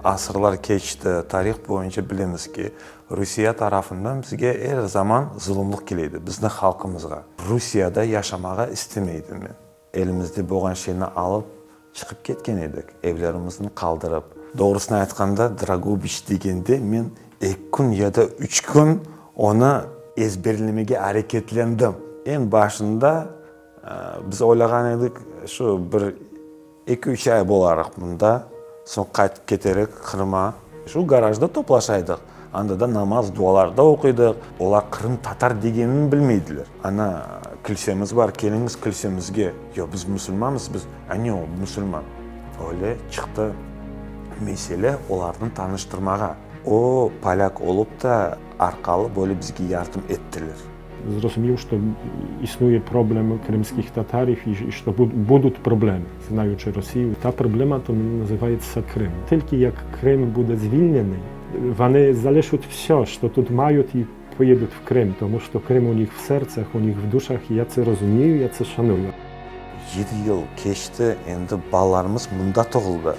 Asırlar keçti, tarih boyunca bilemiz ki, Rusiye tarafından bizge er zaman zulumlıq kele edi, bizni halqımızğa. Rusiyada yaşamağa istemeydim men. Elimizde bolğan şeyni alıp çıqıp ketken edik, evlerimizni qaldırıp. Doğrusını aytqanda, Drogobiç degende men eki kün ya da üç kün onı ezberlemege areketlendim. Eñ başında biz oylağan edik, şu bir Eki-üç ay bolarıq mında, soñ qaytıp keterik Qırıma. Şu garajda toplaşaydıq, anda da namaz, dualar da oquydıq. Olar qırımtatar degenini bilmeydiler. Ana, kilsemiz bar, keliñiz kilsemizge. Yoq, biz musulmanmız, biz. A ne o, musulman? Öyle çıqtı mesele olarnı tanıştırmağa. O, polâk olıp da, arqalı böyle bizge yardım ettiler. Zrozumił, що існує проблема кримських татарів і що будуть проблеми, знаючи Росію. Та проблема то називається Крим. Тільки як Крим буде звільнений, вони залишать все, що тут мають, і поїдуть в Крим, тому що Крим у них в серцях, у них в душах, і я це розумію, я це шаную. Yedi yıl keçti, endi balalarımız mında doğuldı.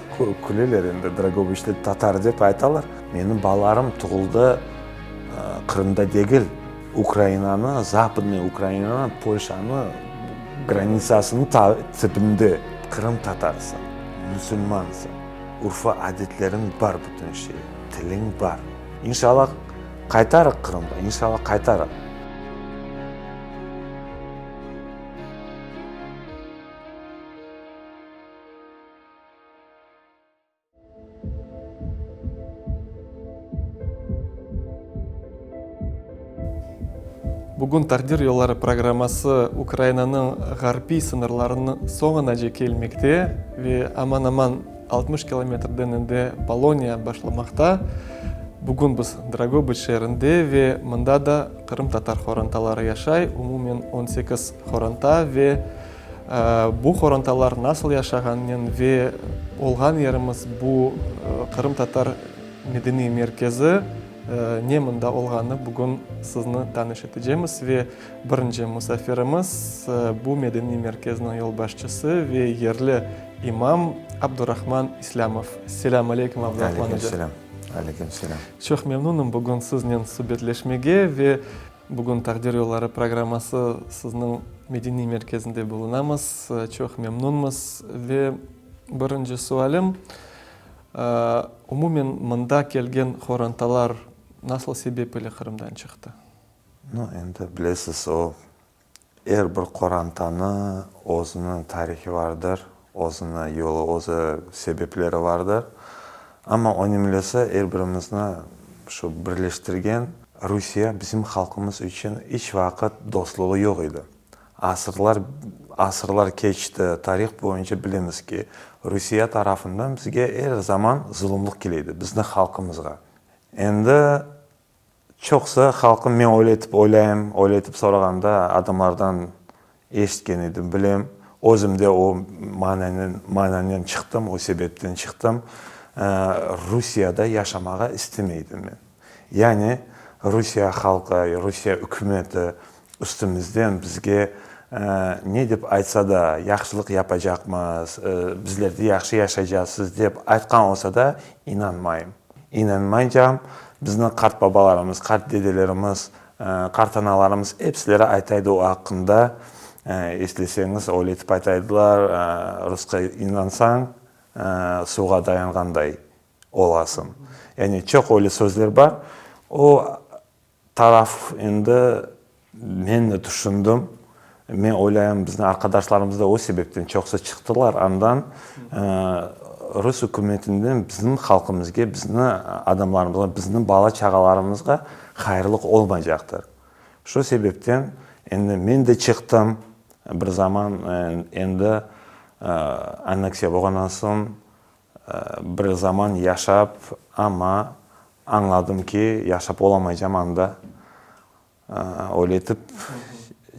Küleler endi, Dragobıçta tatar dep aytalar. Menim balalarım doğuldı Qırımda degil, Ukrainanı, Zapadnıy Ukrainanı, Polşanı granitsasınıñ tibinde. Qırımtatarsıñ, musulmansıñ, urfa-adetleriñ bar bütün şey, tiliñ bar. İnşallah, qaytarıq Qırımğa, inşallah, qaytarıq. Bugün Taqdir yolları programması Ukrainanıñ ğarbiy sıñırlarınıñ soñunace kelmekte ve aman-aman 60 kilometrden endi Poloniya başlamaqta. Bugün biz Dragobıç şeerinde ve mında da qırımtatar qorantaları yaşay, umumen on sekiz qoranta ve Bu qorantalar nasıl yaşağanınen ve olğan yerimiz bu Qırımtatar medeniy merkezi ne mında olğanı bugün sizni tanış etecemiz ve birinci musafirimiz bu medeniy merkezniñ yolbaşçısı ve yerli imam Abdurahman İslâmov. Selâm aleyküm, Abdurahman oca. Aleyküm selâm. Aleyküm selâm. Çoq memnunım bugün siznen subetleşmege ve Bugün Taqdir yolları programması sizniñ medeniy merkezinde bulunamız. Çoq memnunmız. Ve birinci sualim, umumen mında kelgen qorantalar nasıl sebep ile Qırımdan çıqtı? No, endi bilesiz, o, er bir qorantanı özüniñ tarihi vardır, özüniñ yolu, özü sebepleri vardır. Amma önemlisi, er birimizni şu birleştirgen Rusiye bizim halqımız içün iç vaqıt dostluğı yoq edi. Asırlar, asırlar keçti, tarih boyunca bilemiz ki, Rusiye tarafından bizge er zaman zulumlıq kele edi, bizni halqımızğa. Endi çoqusı halqım, men öyle etip oylayım, öyle etip sorağanda adamlardan Eşitken edim, bilem. Özüm de o mananen, mananen çıqtım, o sebepten çıqtım. Rusiyada yaşamağa istemeydim men. Yani, Rusiye halqı, Rusiye ükümeti üstümizden bizge ne dep aytsa da, yahşılıq yapacaqmız, bizler de yahşı yaşaycaqsız dep aytqan olsa da, inanmayım. İnanmaycam. Bizni qartbabalarımız, qartdedelerimiz Qartanalarımız episileri aytaydı o aqqında, esleseñiz, öyle etip aytaydılar, rusqa inansañ, suvğa dayanğanday olasıñ. Yani çoq öyle sözler bar. O taraf endi men de tüşündim. Men oylayım, bizni arqadaşlarımız da o sebepten çoqusı çıqtılar andan. Rus ükümetinden bizim halqımızge, bizni adamlarımızğa, bizni bala-çağalarımızğa hayırlıq olmaycaqtır. Şu sebepten endi men de çıqtım bir zaman, endi anneksiya bolğandan soñ bir zaman yaşap, amma añladım ki, yaşap olamaycam anda. Öyle etip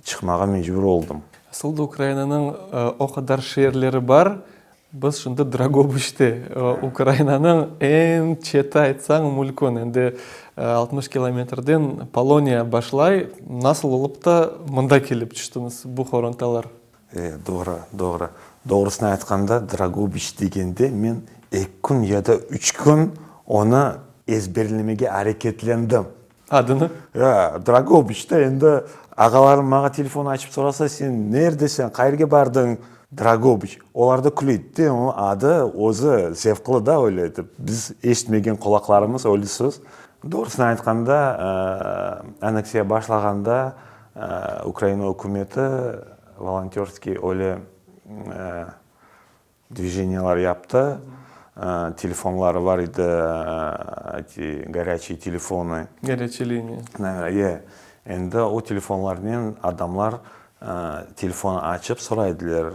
çıqmağa mecbur oldım. Asıl da Ukrainanıñ o qadar şeerleri bar, biz şimdi Dragobıçte, Ukrainanıñ eñ çeti aytsañ mülkün, endi 60 kilometrden Poloniya başlay, nasıl olıp da mında kelip tüştiñiz, bu qorantalar? E, doğru, doğru. Doğrusını aytqanda, Dragobıç degende men. Eki kün ya da üç kün onı ezberlemege areketlendim. Adını? Ya, Dragobıçta endi ağalarım maña telefon açıp sorasa, sen neredesiñ, qayerge bardıñ? Dragobıç. Olar da küleydi de, onıñ adı özü zevqlı da öyle etip, biz eşitmegen qulaqlarımız öyle söz. Doğrusını aytqanda, anneksiya başlağanda Ukraina ükümeti volontörskiy öyle Dvijeniyalar yaptı, telefonları var edi, eti gorâçiy telefonı. Gorâçiy liniya. Ye. Endi o telefonlarnen adamlar telefon açıp soray ediler,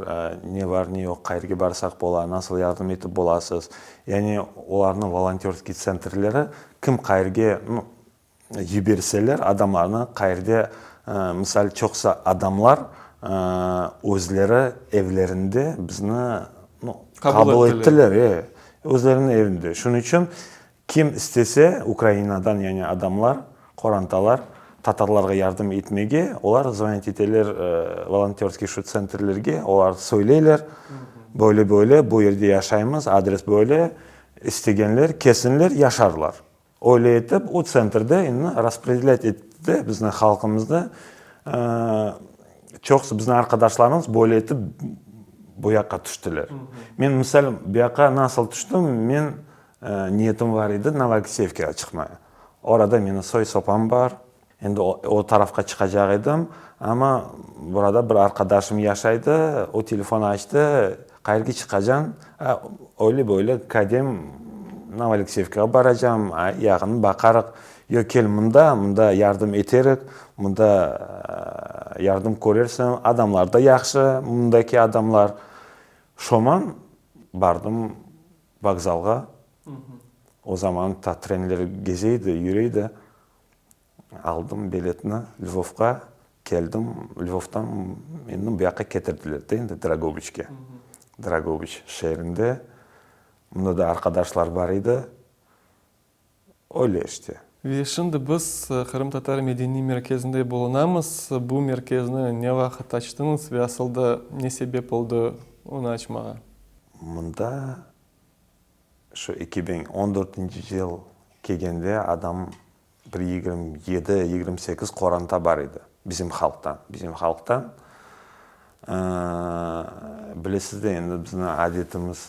ne var, ne yoq, qayerge barsaq bola, nasıl yardım etip bolasız. Yani olarnıñ volontörskiy tsentrleri kim qayerge, nu, Yiberseler adamlarnı qayerde, misal, çoqsa adamlar özleri evlerinde bizni, nu, qabul ettiler, e, özleriniñ evinde. Şunıñ içün kim istese Ukrainadan, yani adamlar, qorantalar tatarlarğa yardım etmege, olar zvonit eteler volontörskiy şu tsentrlerge, olar söyleyler, böyle, böyle, bu yerde yaşaymız, adres böyle, istegenler kelsinler, yaşarlar. Öyle etip, o tsentrde endi raspredelât etti bizni halqımıznı. Çoqusı bizni arqadaşlarımız böyle etip bu yaqqa tüştiler. Men, misal, bu yaqqa nasıl tüştim, men niyetim bar edi Novoalekseyevkağa çıqmaya. Orada meni soy-sopam bar, endi o tarafqa çıqacaq edim, amma burada bir arqadaşım yaşaydı, o telefon açtı, Qayerge çıqacañ? Öyle böyle, kadem Novoalekseyevkağa baracam, yağını baqarıq. Yoq, kel mında, mında yardım eterik, mında yardım körersiñ, adamlar da yahşı, mındaki adamlar. Şoman bardım vokzalğa, o zaman ta trenler geze edi, yüre edi. Aldım biletni Lvovqa, keldim, Lvovdan meni bu yaqqa ketirdiler de endi Dragobıçke. Dragobıç şeerinde. Mında da arqadaşlar bar edi. Öyle işte. Ve şimdi biz Qırımtatar medeniy merkezinde bulunamız. Bu merkezni ne vaqıt açtıñız ve asıl da ne sebep oldı onı açmağa? Mında Şu 2014-nci yıl kelgende adam bir 27, 28 qoranta bar edi bizim halqtan, bizim halqtan. Bilesiz de, endi bizni adetimiz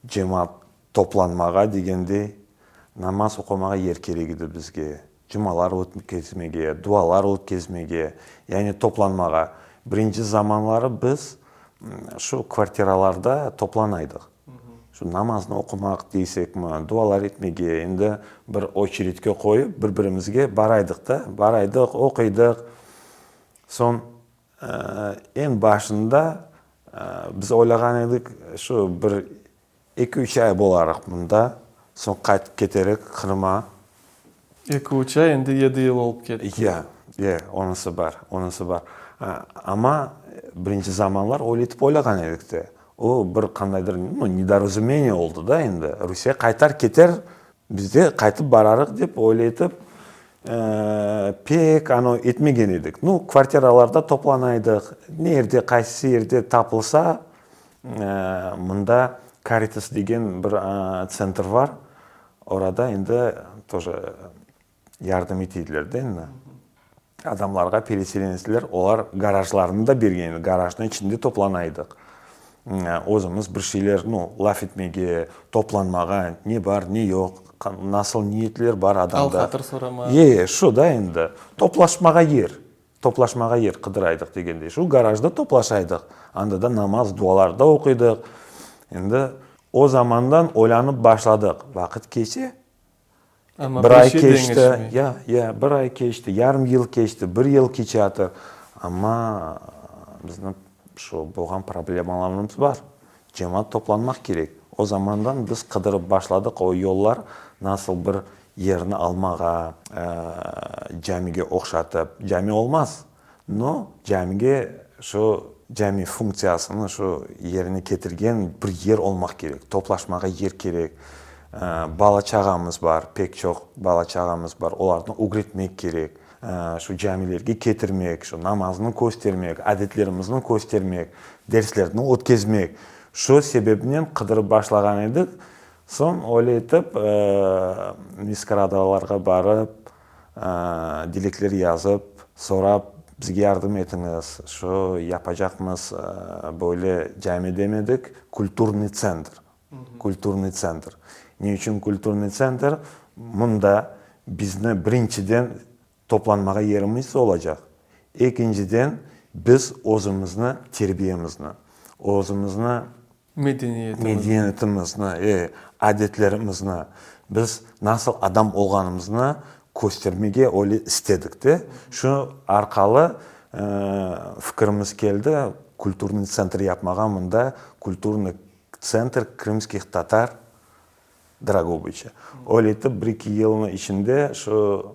cemaat toplanmağa degendey, namaz oqumağa yer kerek edi bizge, cumalar ötkezmege, dualar ötkezmege, yani toplanmağa. Birinci zamanları biz şu kvartiralarda toplanaydıq. Şu namaznı oqumaq deysekmi, dualar etmege, endi bir oçeredke qoyıp, bir-birimizge baraydıq da, baraydıq, oquydıq. Soñ, eñ başında biz oylağan edik, şu bir eki-üç ay bolarıq mında, soñ qaytıp keterik Qırıma. Eki-üç ay, endi yedi yıl olıp ketti. Ya, ya, onısı bar, onısı bar. Amma birinci zamanlar öyle etip oylağan edik de. O, bir qandaydır, nu, nedorazumeniye oldı da endi. Rusiye qaytar keter, biz de qaytıp bararıq dep öyle etip pek ano etmegen edik. Nu, kvartiralarda toplanaydıq, ne yerde, qaysı yerde tapılsa, mında Karitas degen bir tsentr bar, orada endi тоже yardım eteydiler de endi. Adamlarğa pereselentsler, olar garajlarını da bergen edi, garajnıñ içinde toplanaydıq. Özümiz bir şeyler, nu, laf etmege, toplanmağa, ne bar, ne yoq, nasıl niyetler bar adamda. Al-hatır soramağa. E, şu da endi. Toplaşmağa yer, toplaşmağa yer qıdıraydıq degendey. Şu garajda toplaşaydıq. Anda da namaz, dualar da oquydıq. Endi o zamandan oylanıp başladıq. Vaqıt keçe, Amma Bir bir ay şey keçti, deñişmey. ya, ya, bir ay keçti, yarım yıl keçti, bir yıl keçatır, amma bizni şu bolğan problemalarımız bar. Cemaat toplanmaq kerek. O zamandan biz qıdırıp başladıq o yollar, nasıl bir yerni almağa, camige oqşatıp, cami olmaz, No, camige şu cami funktsiyasını şu yerine ketirgen bir yer olmaq kerek, toplaşmağa yer kerek. Bala-çağamız bar, pek çoq bala-çağamız bar, olarnı ögretmek kerek, şu camilerge ketirmek, şu namaznı köstermek, adetlerimizni köstermek, derslerni ötkezmek. Şu sebepnen qıdırıp başlağan edik. Soñ öyle etip, Miskradalarğa barıp, dilekler yazıp, sorap, bizge yardım etiñiz, şu yapacaqmız, böyle cami demedik, kulturnıy tsentr, kulturnıy tsentr. Ne içün kulturnıy tsentr? Mında bizni birinciden toplanmağa yerimiz olacaq, ekinciden biz özümizni terbiyemizni, özümizni Medeniyetimizni. Medeniyetimizni, adetlerimizni, biz nasıl adam olğanımıznı köstermege öyle istedik de. Şu arqalı fikirimiz keldi, kulturnıy tsentr yapmağa mında, kulturnıy tsentr krımskih tatar Dragobıça. Öyle etip bir-eki yılnıñ içinde şu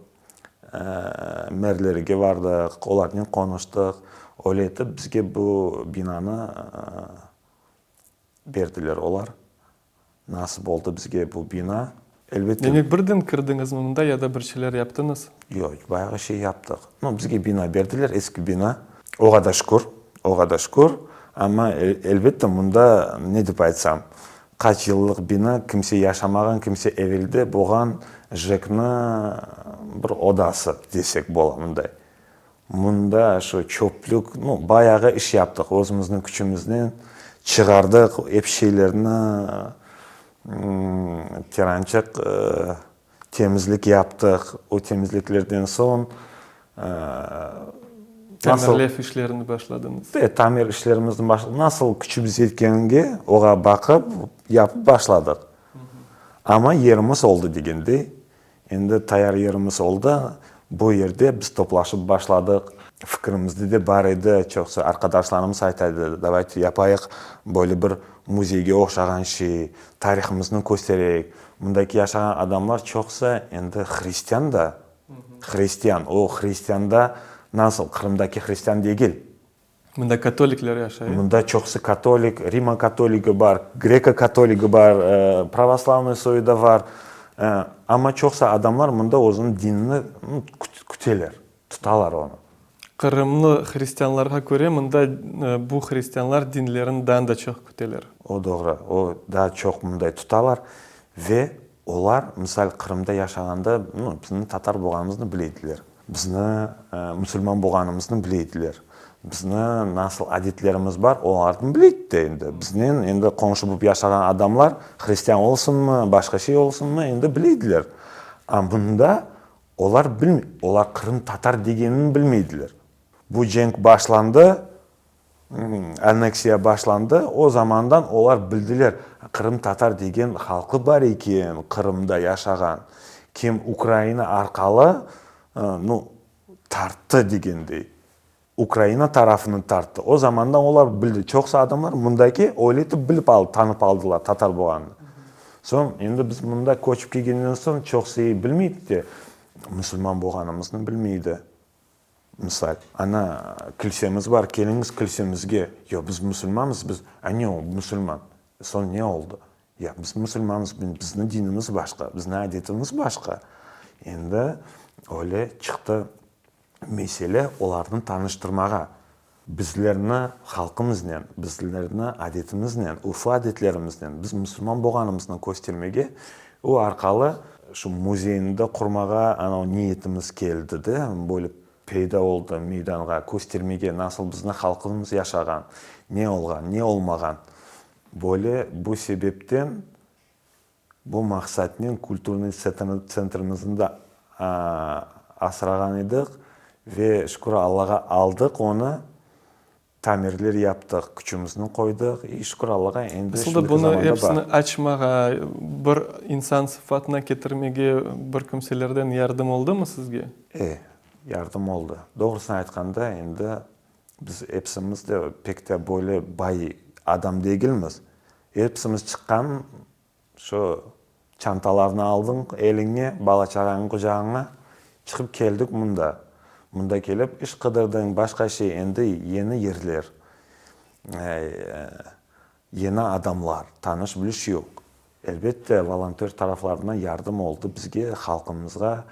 merlerge bardıq, olarnen qonuştıq. Öyle etip bizge bu binanı berdiler olar. Nasip oldı bizge bu bina. Elbette. Demek birden kirdiñizmi mında ya da bir şeyler yaptıñız? Yoq, bayağı şey yaptıq. No, bizge bina berdiler, eski bina. Oğa da şükür, oğa da şükür. Amma, elbette, mında, ne dep aytsam, qaç yıllıq bina, kimse yaşamağan, kimse evelde bolğan JEKni bir odası desek bola mınday. Mında şu çöplük, nu, bayağı iş yaptıq, özümizniñ küçümiznen çığardıq ep şeylerni, terançıq temizlik yaptıq. O temizliklerden soñ nasıl. Tamirlev işlerini başladıñız. E, tamir işlerimizni başladıq. Nasıl küçümiz yetkenge, oğa baqıp, yapıp başladıq. Amma yerimiz oldı degendey, Endi tayar yerimiz oldı. Bu yerde biz toplaşıp başladıq. Fikirimizde de bar edi, çoqusı arqadaşlarımız ayta edi, davayte yapayıq böyle bir müzeyge oşağan şey, tarihımıznı köstereyik. Mındaki yaşağan adamlar çoqusı endi hristian da, hristian, o hristian da nasıl, Qırımdaki hristian degil. Mında katolikler yaşay. Mında çoqusı katolik, Rima katoligi bar, greko katoligi bar, pravoslavnıy soyu da bar. Amma çoqusı adamlar mında özüniñ dinini küteler, tutalar onı. Qırımlı hristianlarğa köre mında bu hristianlar dinlerini daa da çoq küteler. O doğru, o daa çoq mınday tutalar ve olar, misal, Qırımda yaşağanda, bizni tatar bolğanımıznı bileydiler. Bizni musulman bolğanımıznı bileydiler. Bizni nasıl adetlerimiz bar, olarnı bileydi de endi. Biznen endi qonşu bolıp yaşağan adamlar, hristian olsunmı, başqa şey olsunmı, endi bileydiler. A bunda olar bilmey, olar qırımtatar degenini bilmeydiler. Bu cenk başlandı, anneksiya başlandı, o zamandan olar bildiler, qırımtatar degen halqı bar eken Qırımda yaşağan, kim Ukraina arqalı, nu, tarttı degendey, Ukraina tarafını tarttı. O zamandan olar bildi, çoqusı adamlar mındaki öyle etip bilip aldı, tanıp aldılar tatar bolğanını. Soñ, endi biz mında köçip kelgenden soñ çoqusı bilmeydi de, musulman bolğanımıznı bilmeydi. Misal, ana, kilsemiz bar, keliñiz kilsemizge. Yoq, biz musulmanmız, biz. A ne oldı, musulman? Soñ ne oldı? Yoq, biz musulmanmız, bizni dinimiz başqa, bizni adetimiz başqa. Endi öyle çıqtı mesele olarnı tanıştırmağa. Bizlerni halqımıznen, bizlerni adetimiznen, urf-adetlerimiznen, biz musulman bolğanımıznı köstermege, o arqalı şu müzeyni de qurmağa anau niyetimiz keldi de, böyle peyda oldı meydanğa, köstermege, nasıl bizni halqımız yaşağan, ne olğan, ne olmağan. Böyle bu sebepten, bu maqsatnen kulturnıy tsentrimizni de asrağan edik ve şükür Allağa aldıq onı, tamirler yaptıq, küçümizni qoydıq i şükür Allağa endi şimdiki zamanda bar. Aslında bunı epsini açmağa, bir insan sıfatına ketirmege bir kimselerden yardım oldımı sizge? E, yardım oldı. Doğrusını aytqanda, endi biz epsimiz de pek de böyle bay adam degilmiz. Epsimiz çıqqan, şu çantalarnı aldıñ eliñe, bala-çağañı qucağıña, çıqıp keldik mında. Mında kelip iş qıdırdıñ, başqa şey, endi yeni yerler, yeni adamlar, tanış-biliş yoq. Elbette, volontör taraflarından yardım oldı bizge, halqımızğa,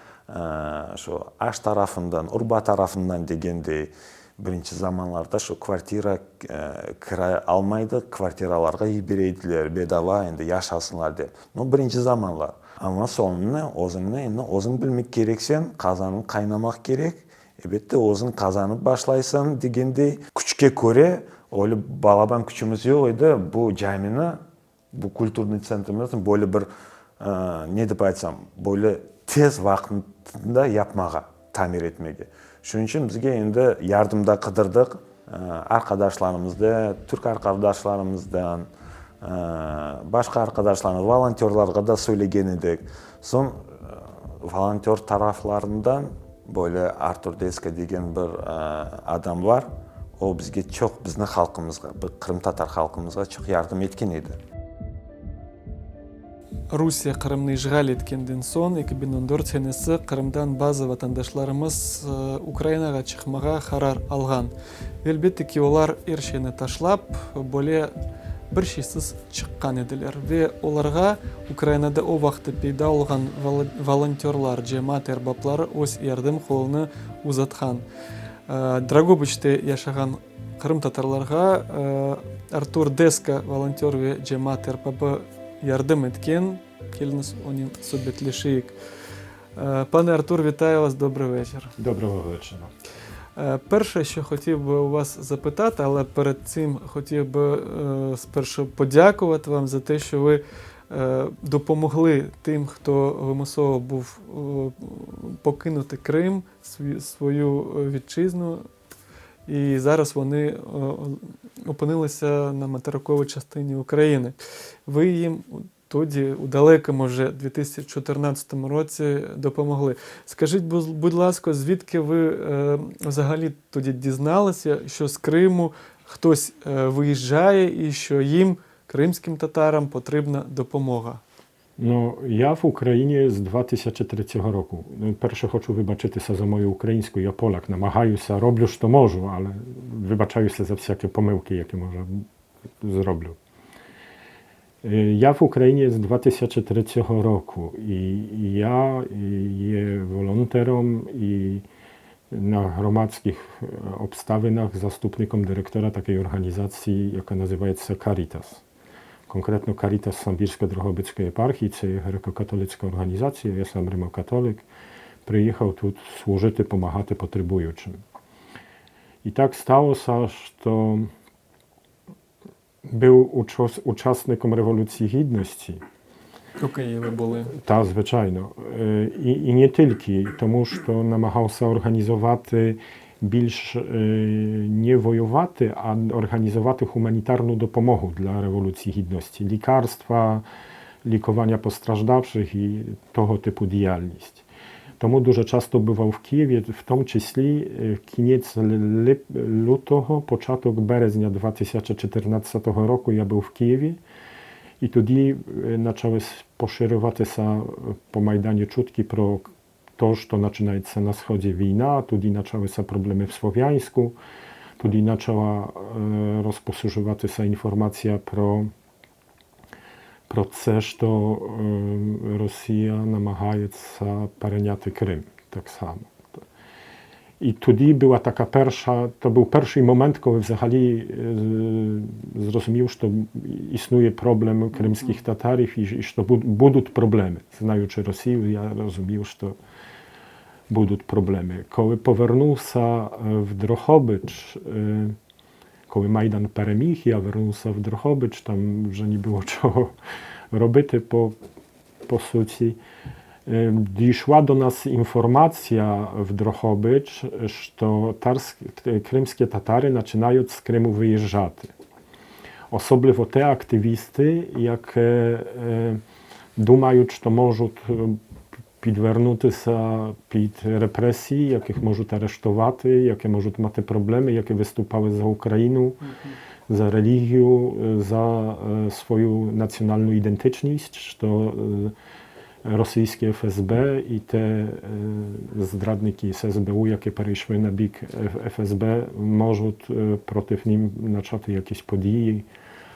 şu aş tarafından, urba tarafından degendey. Birinci zamanlarda şu kvartira kira almaydıq, kvartiralarğa yibere ediler, bedava endi yaşasınlar dep. No, birinci zamanlar. Amma soñunı özüñni endi özüñ bilmek kereksen, qazanıñ qaynamaq kerek. Ebette, özüñ qazanıp başlaysıñ degendey, küçke köre, öyle balaban küçümiz yoq edi, bu camini, bu kulturnıy tsentrimizni böyle bir, ne dep aytsam, böyle tez vaqıtında yapmağa, tamir etmege. Şunıñ içün bizge endi yardım da qıdırdıq, arqadaşlarımızda, türk arqadaşlarımızdan, başqa arqadaşlarımız, volontörlarğa da söylegen edik. Soñ volontör taraflarından böyle Artur Deska degen bir adam bar, o bizge çoq, bizni halqımızğa, qırımtatar halqımızğa çoq yardım etken edi. Rusiye Qırımnı işğal etkenden soñ, 2014 senesi, Qırımdan bazı vatandaşlarımız Ukrainağa çıqmağa qarar alğan. Ve elbette ki, olar er şeyni taşlap, böyle bir şeysiz çıqqan ediler. Ve olarğa Ukrainada o vaqıtta peyda olğan volontörlar, cemaat erbapları öz yardım qolunı uzatqan. Dragobıçte yaşağan Qırımtatarlarğa Artur Deska volontör ve cemaat erbabı yardım etken. Keliñiz, onen subetleşeyik. Pane Artur, вітаю вас, добрий вечір. Доброго вечора. Перше, що хотів би у вас запитати, але перед цим хотів би спершу подякувати вам за те, що ви допомогли тим, хто вимусово був покинути Крим, свою вітчизну, і зараз вони опинилися на материковій частині України. Ви їм тоді, у далекому вже 2014 році, допомогли. Скажіть, будь ласка, звідки ви взагалі тоді дізналися, що з Криму хтось виїжджає і що їм, кримським татарам, потрібна допомога? Ну, я в Україні з 2003 року. Ну, перше, хочу вибачитися за мою українську. Я поляк, намагаюся, роблю, що можу, але вибачаюся за всякі помилки, які може зроблю. Я в Україні з 2003 року, і я є волонтером і на громадських обставинах заступником директора такої організації, яка називається Caritas. Конкретно Caritas Самбірсько-Дрогобицької єпархії, це є греко-католицька організація, я сам римокатолик, приїхав тут служити, допомагати потребуючим. І так сталося, що був учасником Революції Гідності. У Києві були. Та, звичайно. І не тільки, тому що намагався організувати більш не воювати, а організувати гуманітарну допомогу для Революції Гідності. Лікарства, лікування постраждавших і того типу діяльність. Тому дуже часто бував в Києві, в тому числі кінець лютого, початок березня 2014 року я був в Києві. І тоді почали поширюватися по Майдані чутки про те, що починається на Сході війна, тоді почалися проблеми в Слов'янську, тоді почала розповсюджуватися інформація про це, що Росія намагається перейняти Крим так само. І тоді була така перша, то був перший момент, коли взагалі зрозумів, що існує проблем кримських татарів і що будуть проблеми. Знаючи Росію, я розумів, що будуть проблеми. Коли повернувся в Дрогобич, коли Майдан переміг, я вернувся в Дрогобич, там вже не було чого робити по суті. Дійшла до нас інформація в Дрогобич, що кримські татари починають з Криму виїжджати. Особливо ті активісти, які думають, що можуть підвернутися під репресії, яких можуть арештувати, які можуть мати проблеми, які виступали за Україну, за релігію, за свою національну ідентичність, що російське ФСБ і те зрадники з СБУ, які перейшли на бік ФСБ, можуть проти ним почати якісь події,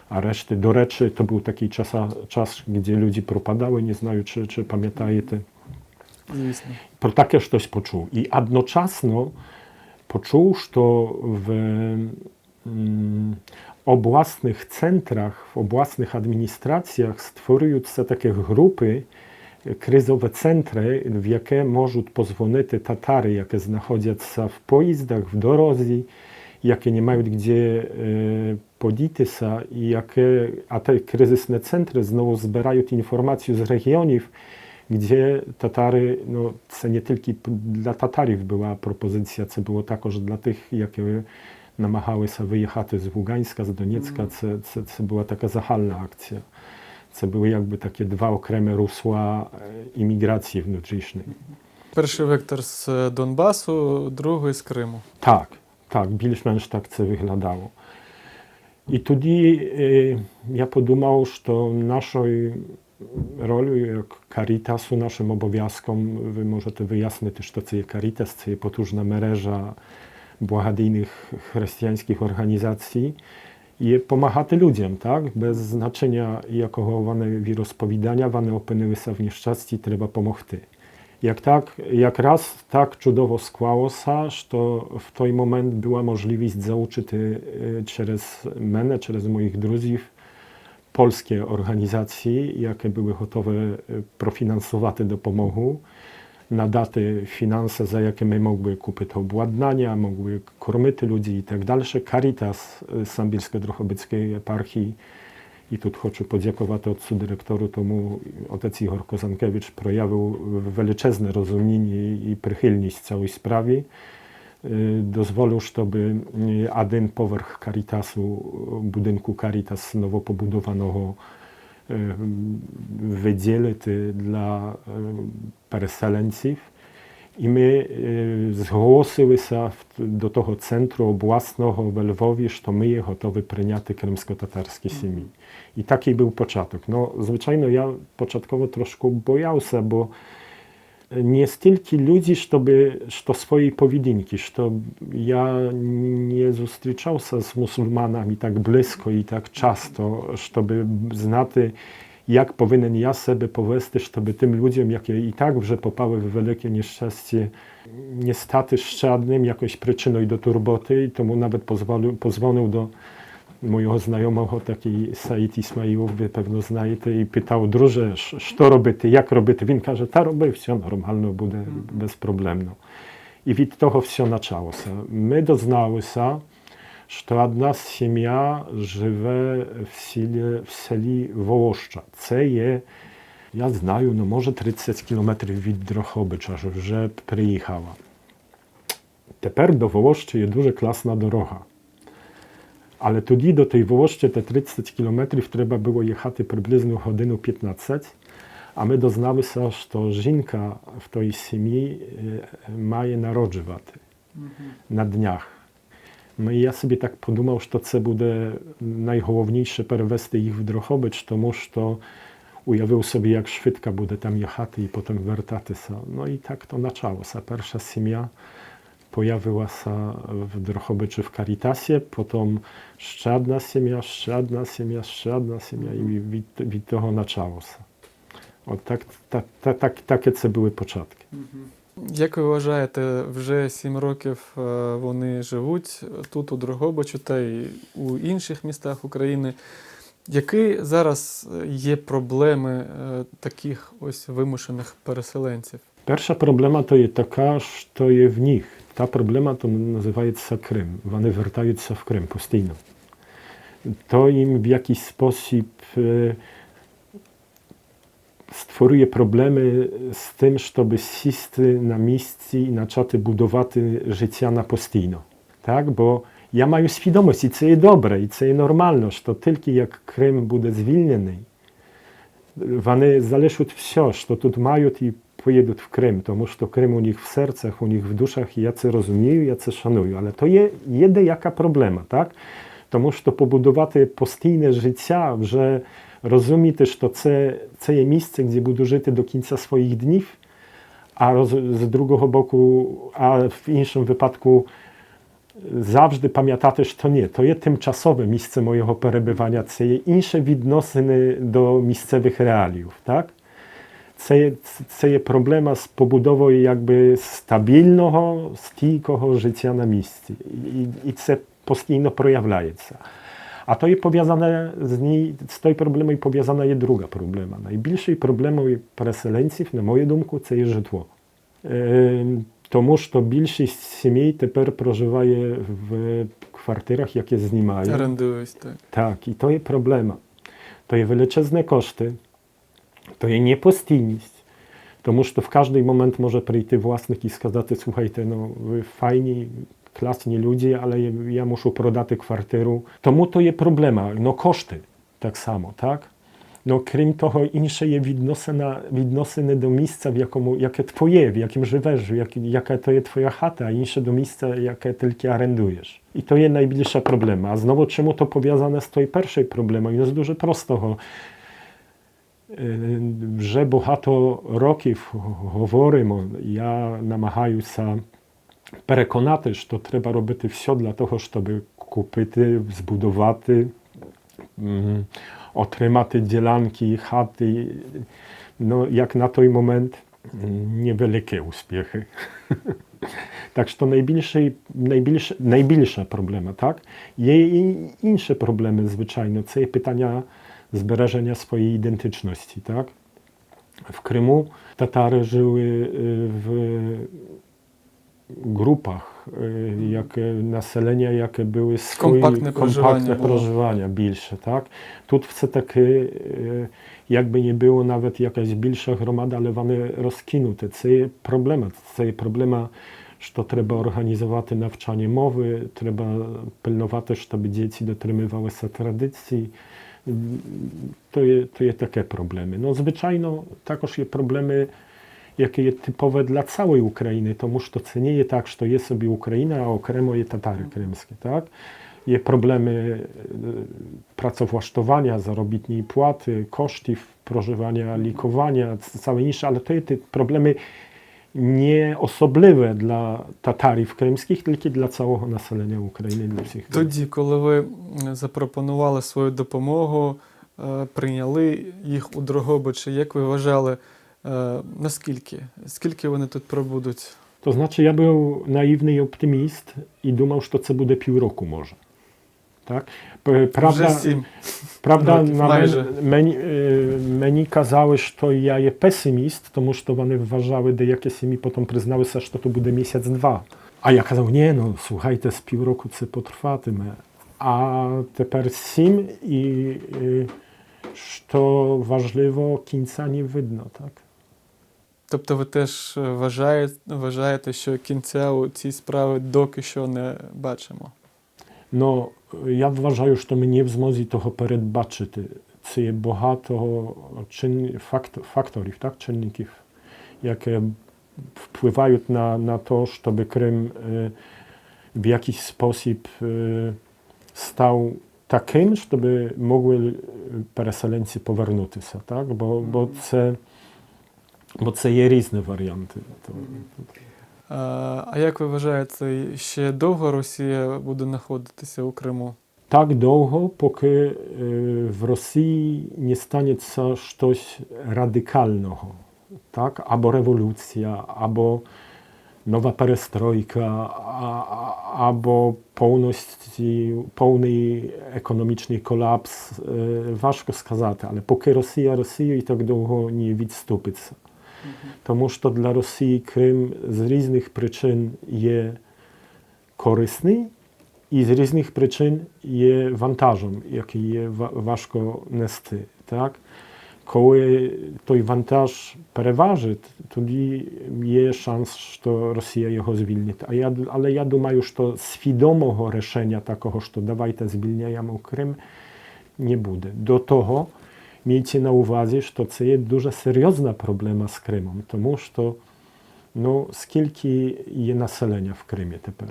арешти. До речі, то був такий час, час, де люди пропадали, не знаю, чи пам'ятаєте. Звісно. Про таке щось почув. І одночасно Почув, що в обласних центрах, в обласних адміністраціях створюються такі групи, кризові центри, в які можуть позвонити татари, які знаходяться в поїздах, в дорозі, які не мають де подітися, і які, а ті кризисні центри знову збирають інформацію з регіонів, де татари, ну, це не тільки для татарів була пропозиція, це було також для тих, які намагалися виїхати з Луганська, з Донецька, це була така загальна акція. Це були якби такі два окремі русла імміграції внутрішньої. Перший вектор з Донбасу, другий з Криму. Так, так, більш-менш так це виглядало. І тоді я подумав, що нашою ролью як Карітасу, нашим обов'язком, ви можете вияснити, що це є Карітас, це є потужна мережа благодійних християнських організацій, є допомагати людям, так? Без значення, якого вони віросповідання, вони опинилися в нещасті, треба допомогти. Як так, якраз так чудово склалося, що в той момент була можливість залучити через мене, через моїх друзів, польські організації, які були готові профінансувати допомогу, надати фінанси, за які ми могли купити обладнання, могли кормити людей і так далі. Caritas Самбірсько-Дрогобицької єпархії, і тут хочу подякувати отцу директору, тому отець Ігор Козанкевич проявив величезне розуміння і прихильність цій справі. Дозволив, щоб один поверх Caritasu, будинку Caritas новопобудованого виділити для переселенців. І ми зголосилися до того центру обласного в Львові, що ми є готові прийняти кримсько-татарські сім'ї. І такий був початок. Ну, звичайно, я початково трошки боявся, бо не стільки люди, щоб, що своєї поведінки, що я не зустрічався з мусульманами так близько і так часто, щоб знати, як повинен я себе повести, щоб тим людям, які і так вже попали в велике нещастя, не стати ще одним якоюсь причиною до турботи. І тому навіть позвонив до mojego znajomego, taki Said Ismailow, ви певно знаєте, і питав, друже, що робити, як робити? Він каже, та роби, все нормально буде, безпроблемно. І від того все почалося. Ми дозналися, що одна сім'я живе в селі, в селі Волоща. Це є, я знаю, ну може 30 кілометрів від Дрогобича, що вже приїхала. Тепер до Волощі є дуже класна дорога. Але тоді до tej Волощі те 30 кілометрів треба було їхати приблизно годину 15, а ми дозналися, що жінка в той сім'ї має народжувати на днях. Ну і я собі так подумав, що це буде найголовніше перевести їх в Дрогобич, тому що уявив собі, як швидко буде там їхати і потім вертатися. Ну і так то почалося. Перша сім'я появилася в Дрогобичі в Карітасі, потім ще одна сім'я, ще одна сім'я, ще одна сім'я і від того почалося. От так, так, так, так, таке це були початки. Як ви вважаєте, вже 7 років вони живуть тут, у Дрогобичу, та й у інших містах України. Які зараз є проблеми таких ось вимушених переселенців? Перша проблема то є така, що є в них. Та проблема то називається Крим. Вони вертаються в Крим постійно. То їм в якийсь спосіб створює проблеми з тим, щоб сісти на місці і почати будувати життя на постійно. Так? Бо я маю свідомість, і це є добре, і це є нормально, що тільки як Крим буде звільнений, вони залишать все, що тут мають, і поїдуть в Крим, тому що Крим у них в серцях, у них в душах, і я це розумію, я це шаную. Але то є деяка проблема, так? Тому що побудувати постійне життя, вже розуміти, що це є місце, де буду жити до кінця своїх днів, а з другого боку, а в іншому випадку завжди пам'ятати, що ні, то є тимчасове місце моєго перебування, це є інші відносини до місцевих реалів, так? Це є, це є проблема з побудовою якби стабільного, стійкого життя на місці. І, і це постійно проявляється. А то є пов'язане з ній, з тою проблемою пов'язана є друга проблема. Найбільшою проблемою переселенців, на мою думку, це є житло. Е, тому що більшість сімей тепер проживає в квартирах, які знімають. Орендують, так. Так, і то є проблема. То є величезні кошти, то є непостійність. Тому що в кожний момент може прийти власник і сказати, слухайте, ну ви файні, класні люди, але я мушу продати квартиру. Тому то є проблема. Ну кошти так само, так? Ну, крім того, інше є відносина, відносини до місця, в якому, яке твоє, в яким живеш, як, яка то є твоя хата, а інше до місця, яке тільки орендуєш. І то є найбільша проблема. А знову, чому то пов'язане з тою першою проблемою? Ну, з дуже простого. Е, Вже багато років говоримо, я намагаюся переконати, що треба робити все для того, щоб купити, збудувати, м, отримати ділянки, хати. Ну, як на той момент м, невеликі успіхи. Так що найбільший, найбільш, найбільша проблема, так? Є і інші проблеми, звичайно. Це є питання збереження своєї ідентичності, так? В Криму татари жили е, в групах, е, яке населення, яке були свої Компактне проживання компактне було. проживання більше, так? Тут все-таки, е, якби не було навіть якась більша громада, але вони розкинуті. Це є проблема. Це є проблема, що треба організувати навчання мови, треба пильнувати, щоб діти дотримувалися традицій. То є, то є таке проблеми. Ну, звичайно, також є проблеми, які є типове для цілої України, тому що це не є так, що є собі Україна, а окремо є татари кримські. Так? Є проблеми е, працевлаштування, заробітної плати, коштів проживання, лікування, całe інше, але то є ті проблеми не особливе для татарів кримських, тільки для цілого населення України, для всіх. Тоді, коли ви м, запропонували свою допомогу, е, прийняли їх у Дрогобичі, як ви вважали, е, наскільки? Скільки вони тут пробудуть? To znaczy, ja był naiwny optymist i dumał, że to буде півроку може. Так? П- Правда, Вже сім. правда років на майже. мен, мені, е, мені казали, що я є песиміст, тому що вони вважали, деякі сім'ї потім призналися, що то буде місяць-два. А я казав, ні, ну слухайте, з півроку це потрватиме. А тепер сім і, е, що важливо, кінця не видно, так? Тобто ви теж е, вважаєте, вважаєте, що кінця у цій справі доки що не бачимо? Ну, я вважаю, що ми не в змозі того передбачити. Це є багато чин, факт, факторів, так, чинників, які впливають на, на то, щоб Крим е, в якийсь спосіб е, став таким, щоб могли переселенці повернутися. Так? Бо, бо, це, бо це є різні варіанти. То, А а як ви вважаєте, ще довго Росія буде знаходитися у Криму? Так довго, поки е, в Росії не станеться щось радикального, так? Або революція, або нова перестройка, а- а- або повністю, повний економічний колапс. Е, Важко сказати, але поки Росія Росією так довго не відступиться. Тому що для Росії Крим з різних причин є корисний, і з різних причин є вантажем, який є ва- важко нести. Так? Коли той вантаж переважить, тоді є шанс, що Росія його звільнить. А я, але я думаю, що свідомого рішення такого, що давайте звільняємо Крим, не буде. До того мійте на увазі, що це є дуже серйозна проблема з Кримом, тому що ну, скільки є населення в Кримі тепер?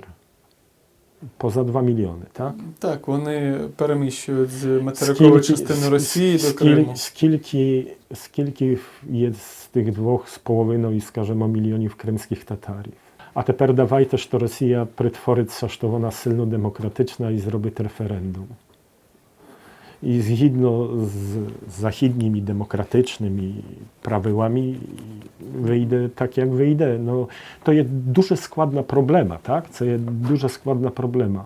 Поза 2 мільйони, так? Так, вони переміщують з материкової частини Росії до Криму. Скільки, скільки є з тих 2,5, скажімо, мільйонів кримських татарів? А тепер давайте, що Росія притвориться, що вона сильно демократична і зробить референдум. І згідно з західніми демократичними правилами вийде так, як вийде. Ну, то є дуже складна проблема, так? Це є дуже складна проблема.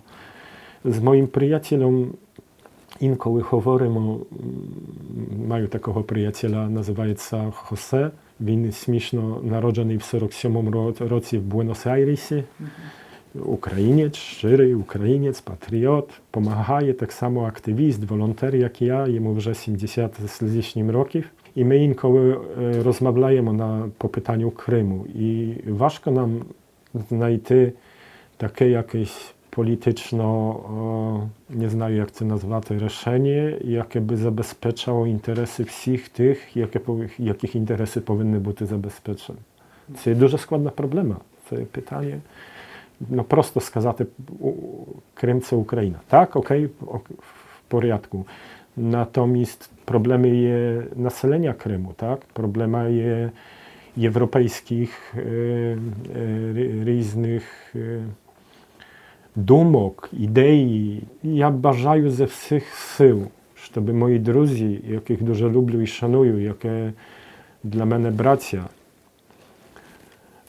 З моїм приятелем інколи говоримо, маю такого приятеля, називається Хосе. Він смішно народжений в 47-му році в Буенос-Айресі. Українець, щирий українець, патріот, помагає так само активіст, волонтер, як я, йому вже 70 з лишнім років. І ми інколи розмовляємо на, по питанню Криму. І важко нам знайти таке якесь політично, не знаю, як це назвати, рішення, яке би забезпечало інтереси всіх тих, яке, яких інтереси повинні бути забезпечені. Це дуже складна проблема. Це питання. Ну, просто сказати, Крим це Україна. Так, окей, в порядку. Natomiast problemy є населення Криму, так? Проблема є європейських різних думок, ідей. Я бажаю зі всіх сил, щоб мої друзі, яких дуже люблю і шаную, які для мене браття,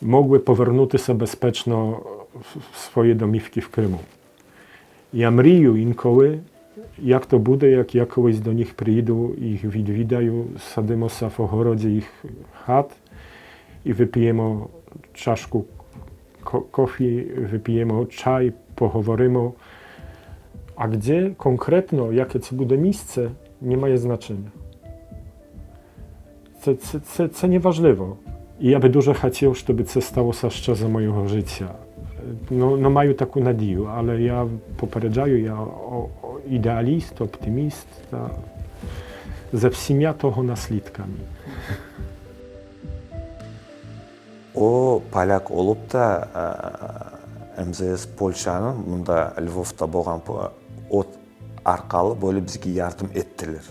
могли повернутися безпечно в свої домівки в Криму. Я мрію інколи, як то буде, як я колись до них приїду, їх відвідаю, садимося в огороді їх хат і вип'ємо чашку кофі, вип'ємо чай, поговоримо. А де конкретно, яке це буде місце, не має значення. Це, це, це, це неважливо. І я би дуже хотів, щоб це сталося ще за моєго життя. Ну, ну маю таку надію, але я попереджаю, я о, о, ідеаліст, оптиміст, та, за всіма того наслідками. O, polâk olıp da, MZS Polşanıñ, mında Lvovda bolğan o arqalı böyle bizge yardım ettiler.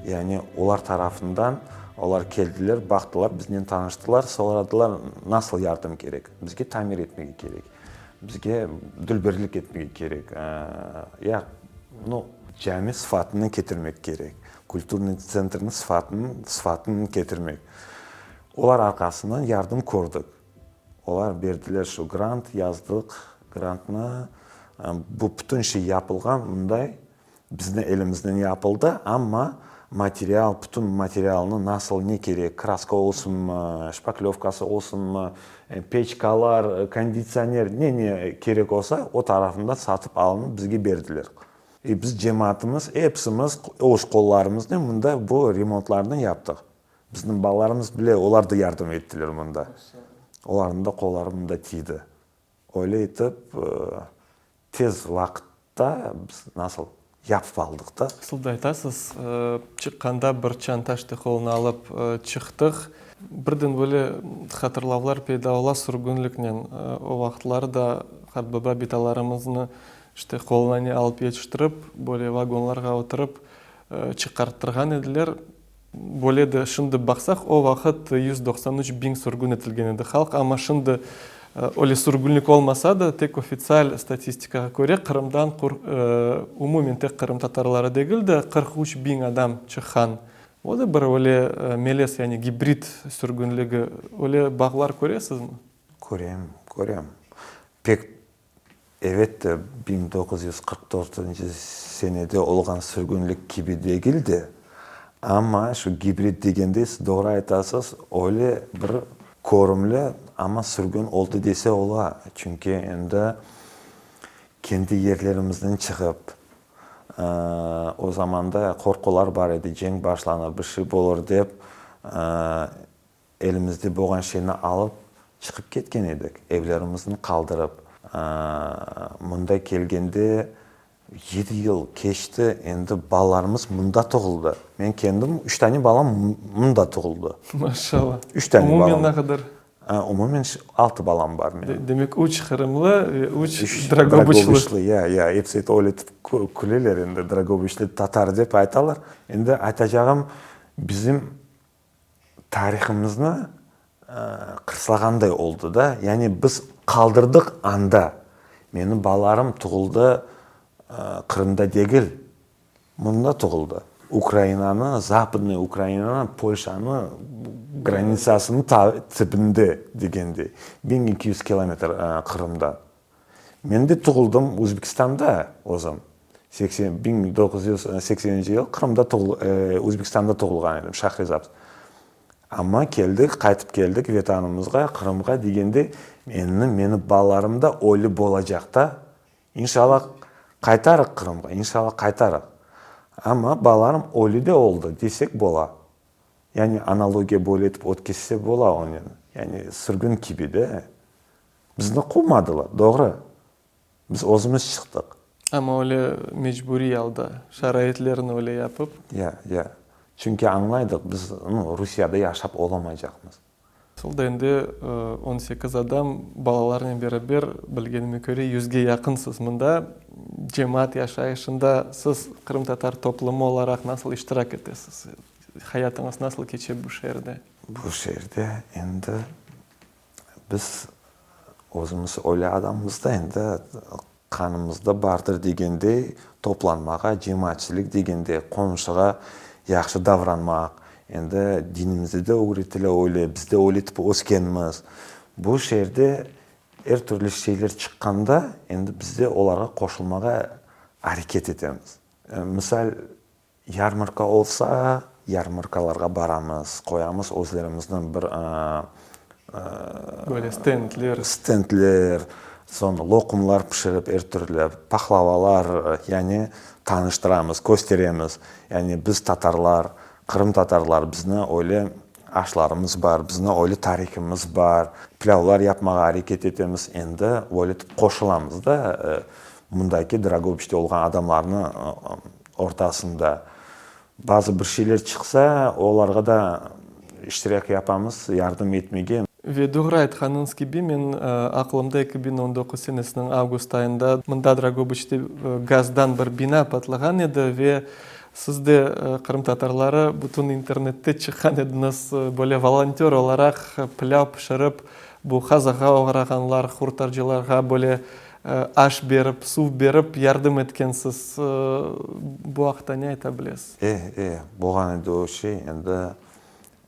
Yani olar tarafından, olar keldiler, baqtılar, biznen tanıştılar, soradılar, nasıl yardım kerek, bizge tamir etmege kerek, bizge dülberlik etmege kerek, ya, nu, cami sıfatını ketirmek kerek, kulturnıy tsentrniñ sıfatını, sıfatını ketirmek. Olar arqasından yardım kördik. Olar berdiler şu grant, yazdıq grantnı. Bu bütün şey yapılğan mınday, bizni elimiznen yapıldı, amma material, bütün materialnı nasıl, ne kerek, kraska olsunmı, şpaklövkası olsunmı, peçkalar, konditsioner, ne-ne kerek olsa, o tarafından satıp alınıp bizge berdiler. E biz cemaatımız, epsimiz öz qollarımıznen mında bu remontlarnı yaptıq. Bizniñ balalarımız bile, olar da yardım ettiler mında. Olarnıñ da qolları mında tiydi. Öyle etip, tez vaqıtta biz nasıl yapıp aldıq da. Asıl da aytasız, çıqqanda bir çanta işte qoluna alıp çıqtıq. Birden böyle hatırlavlar peyda ola sürgünliknen. O vaqıtları da qartbaba, bitalarımıznı işte qoluna ne alıp yetiştirip, böyle vagonlarğa oturıp çıqarttırğan ediler. Böyle de şimdi baqsaq, o vaqıt 193 biñ sürgün etilgen edi halq, amma şimdi öyle sürgünlik olmasa da, tek ofitsial statistikağa köre, Qırımdan umumen tek qırımtatarları degil de, 43 biñ adam çıqqan. O da bir öyle melez, yani gibrid sürgünligi. Öyle bağlar köresizmi? Körem, körem. Pek Evet de, 1944 senede olğan sürgünlik kibi degil de, amma şu gibrid degende siz doğru aytasız, öyle bir körümli, amma sürgün oldı dese ola. Çünki endi kendi yerlerimizden çıqıp, o zamanda qorqular bar edi, cenk başlanır, bir şey olur dep, Elimizde bolğan şeyni alıp çıqıp ketken edik, evlerimizni qaldırıp. Mında kelgende yedi yıl keçti, endi balalarımız mında doğuldı. Men kendim üç tane balam mında doğuldı. Maşallah. Üç tane balam. Umumen ne qadar? Umumen altı balam bar menim. Demek, üç qırımlı ve üç dragobıçlı. Dragobıçlı, ya, ya. Episi öyle etip küleler endi, dragobıçlı tatar dep aytalar. Endi aytacağım, bizim tarihımıznı qırslağanday oldı da, yani biz qaldırdıq anda. Menim balalarım tuvuldı Qırımda degil. Mında doğuldı. Ukrainanı, Zapadnıy Ukrainanı, Polşanı granitsasınıñ tibinde degende, 1200 kilometr Qırımdan. Men de doğuldım Özbekistanda özüm. Seksen, 1980-nci yıl Qırımda, Özbekistanda doğulğan edim, Şahrizabs. Amma keldik, qaytıp keldik Vetanımızğa, Qırımğa degende, endi meni balalarım da öyle bolacaq da, İnşallah, qaytarıq Qırımğa, inşallah, qaytarıq. Amma balalarım öyle de oldı, desek bola. Yani analogiya böyle etip ötkizse bola onen. Yani sürgün kibi de. Bizni quvmadılar, doğru. Biz özümiz çıqtıq. Amma öyle mecburiy alda, şaraitlerni öyle yapıp. Ya, ya. Çünki añlaydıq, biz, nu, Rusiyada yaşap olamaycaqmız. Asıl da endi 18 adam, balalarnen beraber, bilgenime köre, yüzge yaqınsız. Mında cemaat yaşayışında siz qırımtatar toplumı olaraq nasıl iştirak etesiz? Hayatıñız nasıl keçe bu şeerde? Bu şeerde endi biz özümiz öyle adamımız da endi Qanımızda bardır degendey, toplanmağa, cemaatçilik degende, qomşuğa yahşı davranmaq, endi dinimizde de ögretile öyle, biz de öyle etip öskenmiz. Bu şeerde er türlü şeyler çıqqanda, endi biz de olarğa qoşulmağa areket etemiz. Misal, Yarmarka olsa, yarmarkalarğa baramız, qoyamız özlerimizniñ bir Böyle stendler. Stendler, soñ loqumlar pişirip er türlü, pahlavalar, yani tanıştıramız, kösteremiz. Yani biz tatarlar, qırımtatarlar, bizni öyle aşlarımız bar, bizni öyle tarihimiz bar, pilâvlar yapmağa areket etemiz. Endi öyle etip qoşulamız da, mındaki Dragobiçte olğan adamlarnı ortasında. Bazı bir şeyler çıqsa, olarğa da iştirak yapamız, yardım etmege. Ve doğru aytqanıñız kibi, men aqlımda 2019 senesiniñ avgust ayında mında Dragobıçte gazdan bir bina patlağan edi ve siz de, qırımtatarları, bütün internette çıqqan ediñiz, böyle volontör olaraq pilâv pişirip, bu qazağa oğrağanlar, qurtarcılarğa böyle Aş berip, suv berip yardım etkensiz. Bu aqta ne ayta bilesiz? E, e, bolğan edi o şey. Endi,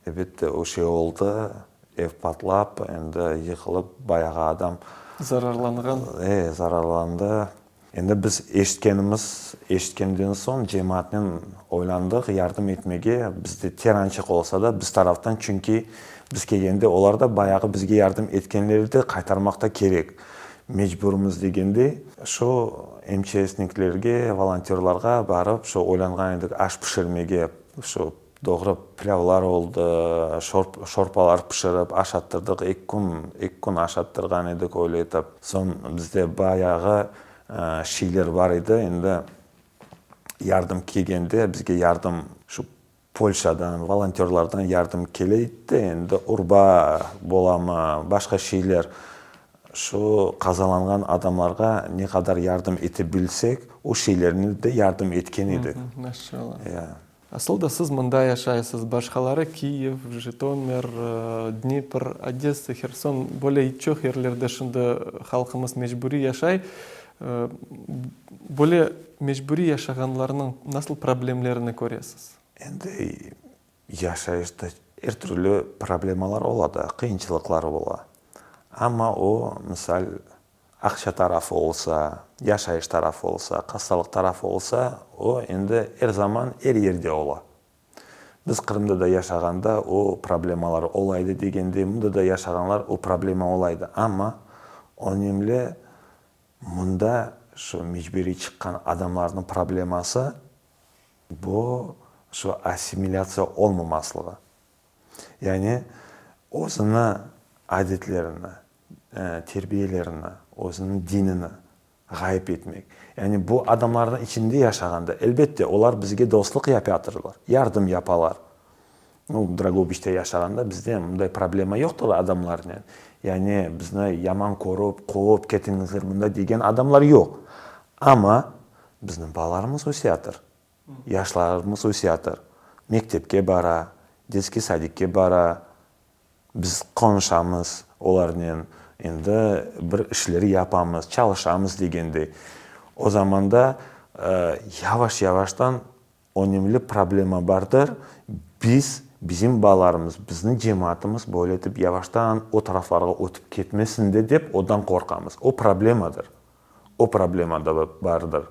elbette, o şey oldı. Ev patlap, endi yıqılıp, bayağı adam. Zararlanğan. E, zararlandı. Endi biz eşitkenimiz, eşitkenden soñ cemaatnen oylandıq, yardım etmege, bizde terançıq olsa da, biz taraftan, çünki biz kelgende olar da bayağı bizge yardım etkenleri de qaytarmaq da kerek. Mecburmız degende, şu MÇSniklerge, volontörlarğa barıp, şu oylanğan edik aş pişirmege, şu doğru pilâvlar oldı, şorpalar pişirip aşattırdıq, eki kün, eki kün aşattırğan edik öyle etip. Soñ bizde bayağı şeyler bar edi, endi yardım kelgende bizge yardım şu Polşadan, volontörlardan yardım kele edi, endi urba bolamı, başqa şeyler, şu qazalanğan adamlarğa ne qadar yardım ete bilsek, o şeylerni de yardım etken edik. Maşallah. Asıl da siz mında yaşaysız, başqaları Kiyev, Jıtomir, Dnipr, Odessa, Herson, böyle çoq yerlerde şimdi halqımız mecburiy yaşay. Böyle mecburiy yaşağanlarnıñ nasıl problemlerini köresiz? Endi yaşayışta er türlü problemalar ola da, qıyınçılıqlar ola. Amma o, misal, aqça tarafı olsa, yaşayış tarafı olsa, hastalıq tarafı olsa, o endi er zaman er yerde ola. Biz Qırımda da yaşağanda o problemalar ola edi degende, mında da yaşağanlar o problema ola edi. Amma önemli mında şu mecburiy çıqqan adamlarnıñ probleması bu şu assimilâtsiya olmamaslığı. Yani özüni adetlerini, terbiyelerini, özüniñ dinini ğayıp etmek. Yani bu adamlarnıñ içinde yaşağanda, elbette, olar bizge dostluq yapatırlar, yardım yapalar. Nu, Drogobiçte yaşağanda bizde mınday problema yoqtır adamlarnen. Yani bizni yaman körip, quvıp ketiñizler mında degen adamlar yoq. Amma bizniñ balalarımız öseyatır, yaşlarımız öseyatır, mektepke bara, detskiy sadikke bara, Biz qonuşamız olarnen, endi bir işler yapamız, çalışamız degendey. O zamanda yavaş-yavaştan. Önemli problema bardır, biz, bizim balalarımız, bizni cemaatımız böyle etip yavaştan o taraflarğa ötip ketmesin de dep odan qorqamız. O problemadır. O problema da bardır.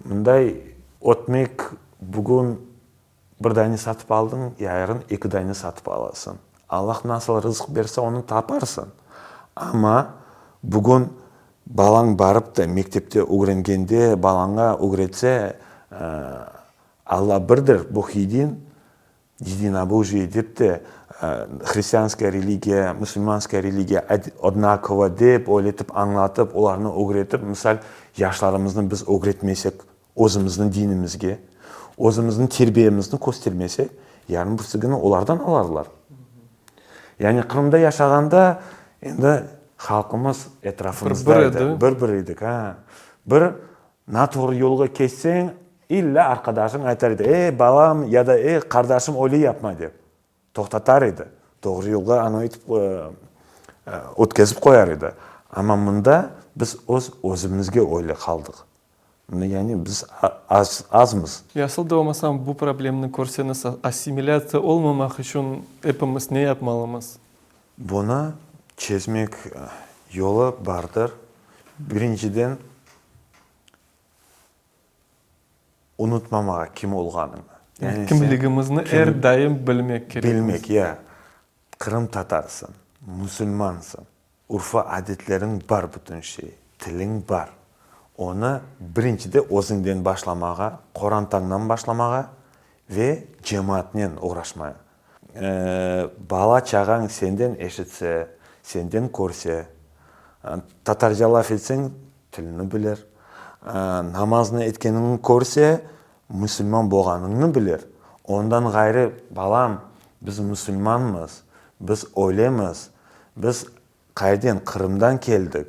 Mınday ötmek bugün bir dane satıp aldıñ, yarın eki dane satıp alasıñ. Allah nasıl rızq berse onı taparsıñ. Amma bugün Balañ barıp da mektepte ögrengende, balaña ögretse, Alla birdir, Bog yedin, yedinobojie dep de, hristianskaya religiya, musulmanskaya religiya odnakova dep, öyle etip añlatıp, olarnı ögretip, misal, yaşlarımıznı biz ögretmesek özümizniñ dinimizge, özümizniñ terbiyemizni köstermesek, yarın birisi künü olardan alarlar. Yani Qırımda yaşağanda endi halqımız etrafımızda edi. Bir-bir edik, ha. Bir natuğru yolğa keçseñ, illa arqadaşıñ aytar edi, ey, balam ya da ey, qardaşım, öyle yapma dep. Toqtatar edi. Doğru yolğa anı etip ötkezip qoyar edi. Amma mında biz öz özümizge öyle qaldıq. Yani biz az, azmız. Ya asıl da olmasam bu problemni körseñiz, assimilâtsiya olmamaq içün epimiz ne yapmalımız? Bunı çezmek yolu bardır. Birinciden, unutmamağa kim olğanıñnı. Yani sen Kimligimizni er daim bilmek kerekmiz. Bilmek, ya. Qırımtatarsıñ, musulmansıñ. Urfa-adetleriñ bar bütün şey, tiliñ bar. Onı birincide özüñden başlamağa, qorantañdan başlamağa ve cemaatnen oğraşmaya. Bala-çağañ senden eşitse, senden körse, tatarca laf etseñ, tilini bilir, namaznı etkeniñni körse, musulman bolğanıñnı bilir. Ondan ğayrı, balam, biz musulmanmız, biz öylemiz, Biz qayerden, Qırımdan keldik.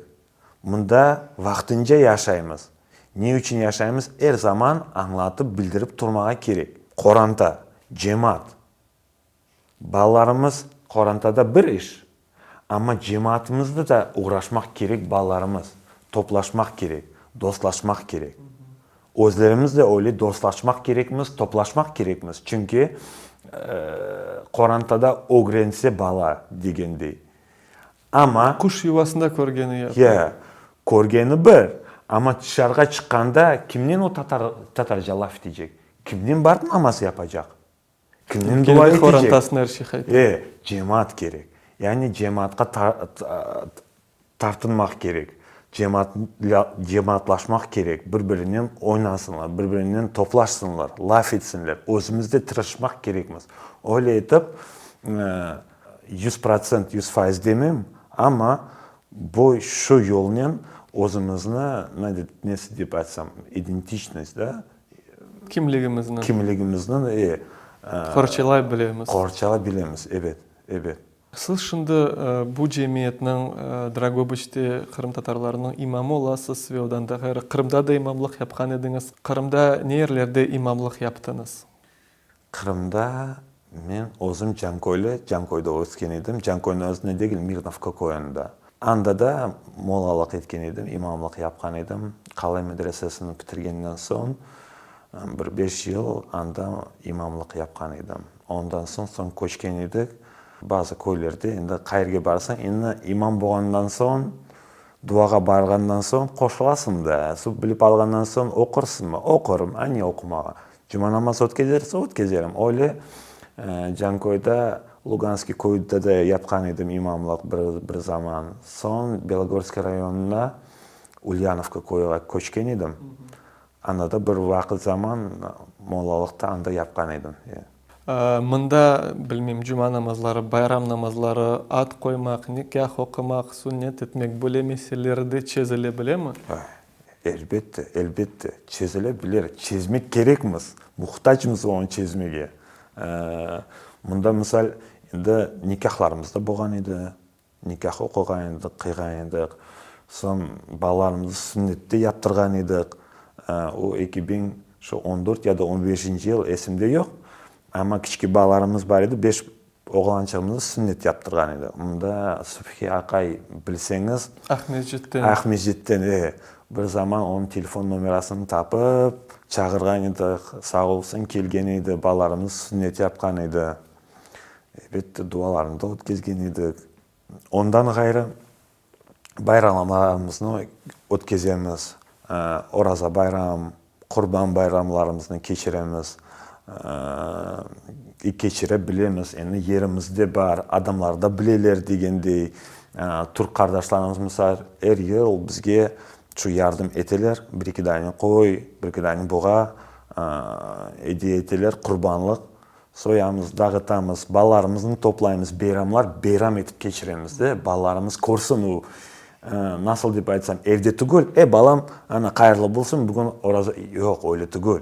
Mında vaqtınca yaşaymız. Ne içün yaşaymız, er zaman añlatıp, bildirip turmağa kerek. Qoranta, cemaat. Balalarımız qorantada bir iş, amma cemaatımızda da oğraşmaq kerek balalarımız, toplaşmaq kerek, dostlaşmaq kerek. Özlerimiz de öyle dostlaşmaq kerekmiz, toplaşmaq kerekmiz, çünki qorantada ögrense bala degendey. Amma. Quş yuvasında körgeni yapar. Ya, körgeni bir, amma tışarığa çıqqanda kimnen o tatar, tatarca laf etecek? Kimnen barıp namaz yapacaq? Kimnen dua etecek? Qorantasına er şey qaytar. E, cemaat kerek. Yani cemaatqa tartınmaq kerek, cemaatlaşmaq kerek, bir-birinen oynasınlar, bir-birinen toplaşsınlar, laf etsinler. Özümiz de tırışmaq kerekmiz. Öyle etip, 100%, 100% demem, amma bu, şu yolnen özümizni, nesi dep aytsam, identiçnost, da? Kimligimizni. Kimligimizni, e. Qorçalay bilemiz. Qorçalay bilemiz, ebet, ebet. Siz şimdi bu cemiyetniñ, Dragobıçte qırımtatarlarnıñ imamı olasız ve odan da ğayrı Qırımda da imamlıq yapqan ediñiz. Qırımda ne yerlerde imamlıq yaptıñız? Qırımda men özüm Canköylü, Canköyde ösken edim. Canköyniñ özünde degil, Mirnovka köyünde. Anda da mollalıq etken edim, imamlıq yapqan edim. Qalay medresesini bitirgenden soñ bir beş yıl anda imamlıq yapqan edim. Ondan soñ soñ köçken edik. Bazı köylerde endi qayerge barsañ, endi imam bolğandan soñ, duağa barğandan soñ qoşulasıñ da. Suv bilip alğandan soñ oqursıñmı? Oqurım. A ne oqumağa? Cuma namazı ötkezerse, ötkezerim. Öyle Canköyde, Luganskiy köyde de yapqan edim imamlıq bir bir zaman. Soñ Belogorskiy rayonına Ulyanovka köyüğa köçken edim. Anda da bir vaqıt zaman mollalıqta anda yapqan edim. Mında, bilmeyim, cuma namazları, bayram namazları, ad qoymaq, nikâh oqumaq, sünnet etmek, böyle meseleler de çezile bilemi? Elbette, elbette, çezile bilir. Çezmek kerekmiz, muhtacmız onı çezmege. Mında, misal, endi nikâhlarımız da bolğan edi, Nikâh oquğan edik, qıyğan edik. Soñ balalarımıznı sünnet de yaptırğan edik. O eki biñ şu on dört ya da on beşinci yıl, esimde yoq. Amma kiçki balalarımız bar edi, beş oğlançığımıznı sünnet yaptırğan edik. Mında Subhi aqay bilseñiz. Aqmescitten. Aqmescitten, e. Bir zaman onıñ telefon nomerasını tapıp, çağırğan edik, sağ olsun, kelgen edi, balalarımız sünnet yapqan edi. Elbette, dualarını da ötkezgen edik. Ondan ğayrı, bayramlarımıznı ötkezemiz, Oraza bayram, Qurban bayramlarımıznı keçiremiz, keçire bilemiz, endi yerimiz de bar, adamlar da bileler degendey. Türk qardaşlarımız, misal, er yıl bizge şu yardım eteler, bir-eki dane qoy, bir-eki dane buğa ediye eteler, qurbanlıq soyamız, dağıtamız, balalarımıznı toplaymız, beyramlar beyram etip keçiremiz de, balalarımız körsin o, nasıl dep aytsam, evde tügül, e, balam, ana, qayırlı bolsun, bugün oraza, yoq, öyle tügül.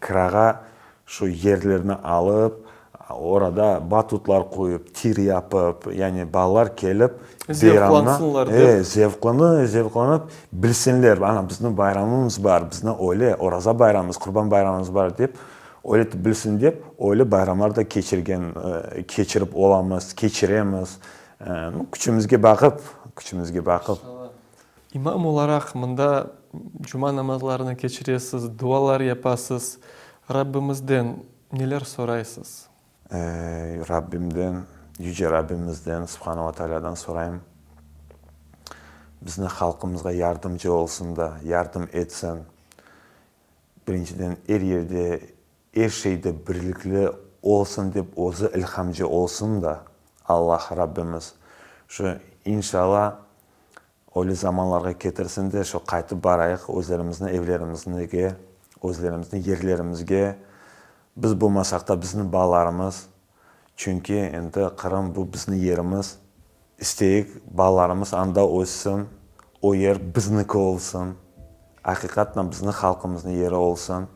Kirağa şu yerlerni alıp, orada batutlar qoyıp, tir yapıp, yani balalar kelip, beyramnı, e, zevqlanıp, zevqlanıp bilsinler, ana, bizniñ bayramımız bar, bizni öyle Oraza bayramımız, Qurban bayramımız bar dep, Öyle etip bilsin dep, öyle bayramlar da keçirgen, keçirip olamız, keçiremiz. Küçümizge baqıp, küçümizge baqıp. İmam olaraq mında cuma namazlarını keçiresiz, dualar yapasız. Rabbimizden neler soraysız? Rabbimden, Yüce Rabbimizden, Subhane ve Tealâdan sorayım, bizni halqımızğa yardımcı olsun da, yardım etsin. Birinciden, er yerde, er şeyde birlikli olsun dep özü ilhamcı olsun da, Allah, Rabbimiz, şu, inşalla, öyle zamanlarğa ketirsin de, şu qaytıp barayıq özlerimizniñ evlerimizge, özlerimizniñ yerlerimizge, biz bolmasaq da, bizniñ balalarımız, çünki endi Qırım bu bizniñ yerimiz, İsteyik, balalarımız anda össün, o yer bizniki olsun, aqiqatnen bizni halqımıznıñ yeri olsun.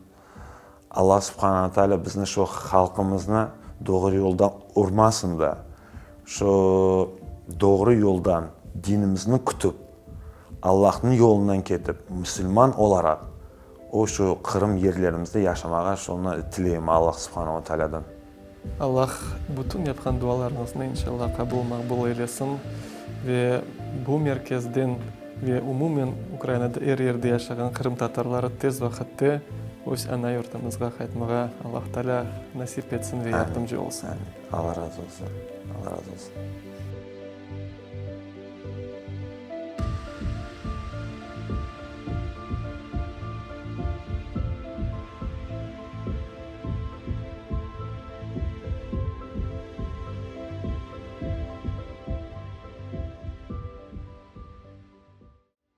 Alla subhana ve taalâ bizni şu halqımıznı doğru yoldan urmasın da, şu doğru yoldan dinimizni kütip, Allahnıñ yolundan ketip, musulman olaraq o şu Qırım yerlerimizde yaşamağa şunı tileyim Alla subhana ve taalâdan. Allah bütün yapqan dualarıñıznı inşallah qabul maqbul eylesin ve bu merkezden ve umumen Ukrainada er yerde yaşağan qırımtatarları tez vaqıtte öz ana yurtımızğa qaytmağa Allah Taalâ nasip etsin ve yardımcı olsun. Amin. Allah razı olsun. Allah razı olsun.